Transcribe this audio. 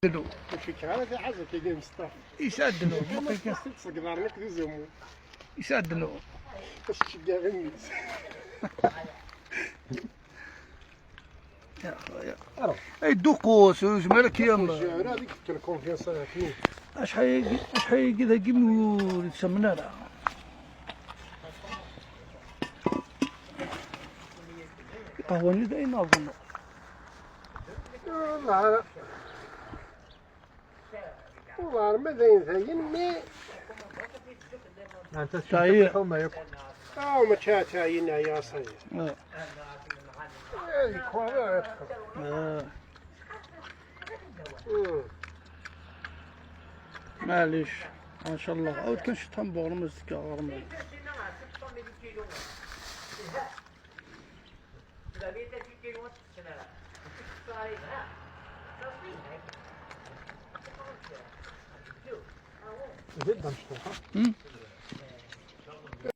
دلو. فكرة هذا حاجة كي مصطفى. يسعدلو. تصقدر لك زومو. يسعدلو. باش تشجع غير. يا خويا اي دوقوس زمالك يا هذيك الكونفيونس فين. اش حي كذا كيم يتسمنا لا قهوة دايما اظن. والله والله ما داين ذاين مي. انت تعيين. الحومه ياك. اه ما تاعين يا صاي. آه. هذيك ولا. آه. معليش ما شاء الله عاود كان شي تنبور مزكا غرمال. زيد مشطوحه.